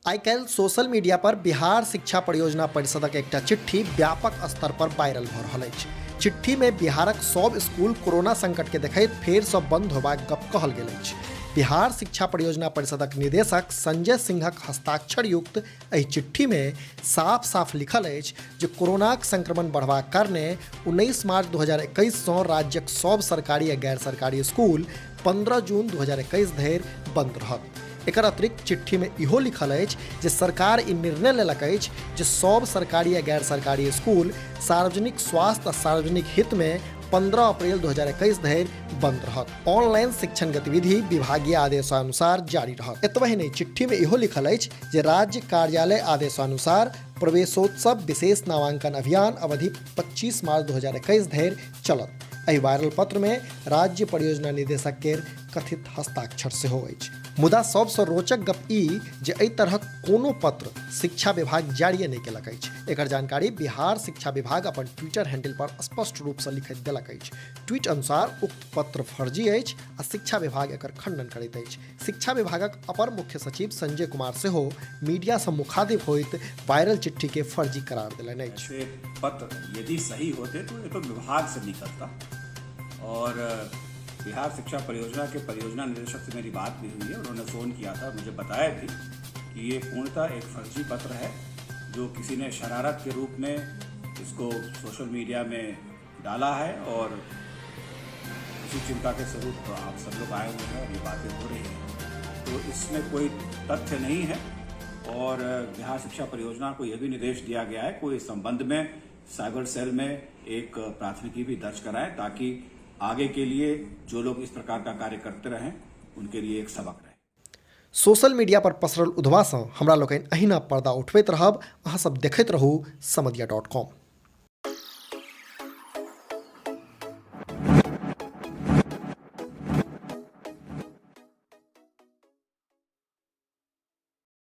आइ काल्हि social media पर बिहार शिक्षा परियोजना परिषदक एकटा चिट्ठी व्यापक स्तर पर वायरल भऽ रहल अछि। चिट्ठी मे बिहारक सब स्कूल कोरोना संकट के देखैत फेर सँ बंद होबाक गप कहल गेल अछि। बिहार शिक्षा परियोजना परिषदक निदेशक संजय सिंहक हस्ताक्षर युक्त एहि चिट्ठी मे साफ-साफ लिखल अछि जे कोरोनाक संक्रमण बढ़बाक कारणे 19 मार्च 2021 सँ राज्यक सब सरकारी आ गैर सरकारी स्कूल 15 जून 2021 धरि बंद रहत। एकर अतिरिक्त चिट्ठी मे इहो लिखल अछि जे सरकार ई निर्णय लेलक अछि जे सब सरकारी आ गैर सरकारी स्कूल सार्वजनिक स्वास्थ्य आ सार्वजनिक हित मे 15 अप्रैल 2021 धरि बंद रहत। ऑनलाइन शिक्षण गतिविधि विभागीय आदेशानुसार जारी रहत। एतबहि नहि, चिट्ठी मे इहो लिखल अछि जे राज्य कार्यालय आदेशानुसार प्रवेशोत्सव विशेष नामांकन अभियान अवधि 25 मार्च 2021 धरि चलत। एहि वायरल पत्र मे राज्य परियोजना निदेशक केर कथित हस्ताक्षर सेहो अछि। मुदा सबसँ रोचक गप ई जे एहि तरहक कोनो पत्र शिक्षा विभाग जारिये नहि केलक अछि। एकर जानकारी बिहार शिक्षा विभाग अपन ट्विटर हैंडल पर स्पष्ट रूप सँ लिखैत देलक अछि। ट्वीट अनुसार उक्त पत्र फर्जी अछि आ शिक्षा विभाग एकर खंडन करैत अछि। शिक्षा विभागक अपर मुख्य सचिव संजय कुमार सेहो मीडिया सँ मुखातिब होइत वायरल चिट्ठी के फर्जी करार देलनि अछि। ऐसे पत्र यदि सही होते तो ये तो विभाग से निकलता और बिहार शिक्षा परियोजना के परियोजना निदेशक से मेरी बात भी हुई है। उन्होंने फ़ोन किया था, मुझे बताया भी कि ये पूर्णतः एक फर्जी पत्र है जो किसी ने शरारत के रूप में इसको सोशल मीडिया में डाला है और इसी चिंता के स्वरूप आप सब लोग आए हुए हैं और ये बातें हो रही हैं। तो इसमें कोई तथ्य नहीं है और बिहार शिक्षा परियोजना को यह भी निर्देश दिया गया है कोई इस संबंध में साइबर सेल में एक प्राथमिकी भी दर्ज कराएं ताकि आगे के लिए जो लोग इस प्रकार का कार्य करते रहें उनके लिए एक सबक रहे। सोशल मीडिया पर पसरल उधवा सँ हमरा लोकनि अहिना पर्दा उठबैत रहब। अहाँ सब देखैत रहू समदिया डॉट कॉम।